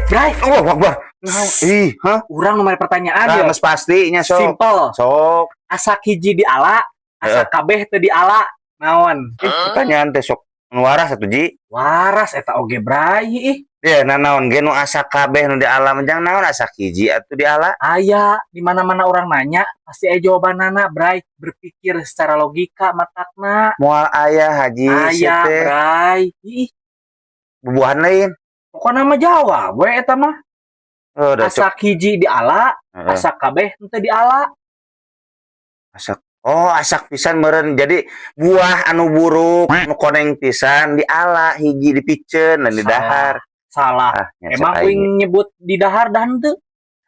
Bray. Bray. Allah Akbar. Nah, ih, hah? Urang nomor pertanyaan Nah, ya. Geus pasti nya, sok. Simple. Sok. Asak hiji diala, asak kabeh teu diala. Naon? Ih, pertanyaan teh sok nu waras atuh, Ji. Waras eta oge, Bray, ih. Ya, nah, naon ge nu asak kabeh nu diala, jang naon asak hiji atuh diala? Aya di mana-mana orang nanya pasti aya jawabanana, Bray. Berpikir secara logika matakna. Moal aya, Haji, Aya, teh. Bray. Ih, Bubuhan lain. Pokokna mah jawab we eta mah. Oh, udah cok. Asak hiji diala, asak kabeh henteu diala. Asak. Oh, asak pisan meureun. Jadi buah anu buruk, nu koneng pisan diala hiji, dipiceun dan didahar. Salah. Ah, nya Emang cek aing. uing nyebut di dahar dan henteu?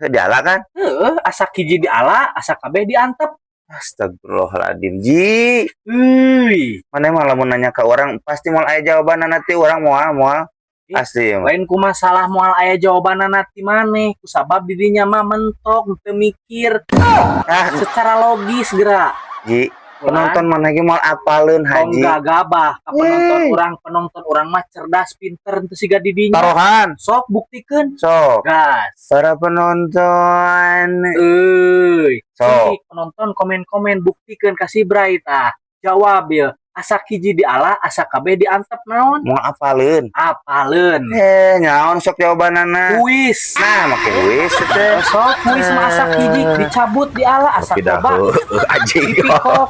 Heuh, diala kan? Heeh, asak hiji diala, asak kabeh diantep. Astagfirullahaladzim, Ji. Euy, Mana emang lamun nanya ke orang pasti moal aya jawaban nanti, orang moal moal. Ih, Asli ya mah. Lain ku masalah moal aya jawabanana ti maneh, kusabab didinya mah mentok teu mikir Ah, secara logis geura. Ji, penonton mana ge moal apaleun, Tong Haji. Gagabah ka penonton Yeay. Urang, penonton urang mah cerdas, pinter, teu siga didinya. Taruhan. Sok buktikeun. Sok. Gas. Para penonton. Euy, Sok. cik, penonton komen-komen, buktikeun ka si Bray tah. Jawab ya. Asak hiji diala, asak kabeh diantep, naon? Moal apaleun. Apaleun. Eh, nyaon sok jawabanana? Kuis. Nah, make kuis teh. Sok kuis mah asak hiji dicabut diala, asak Tidak, loba anjing. Dipikok.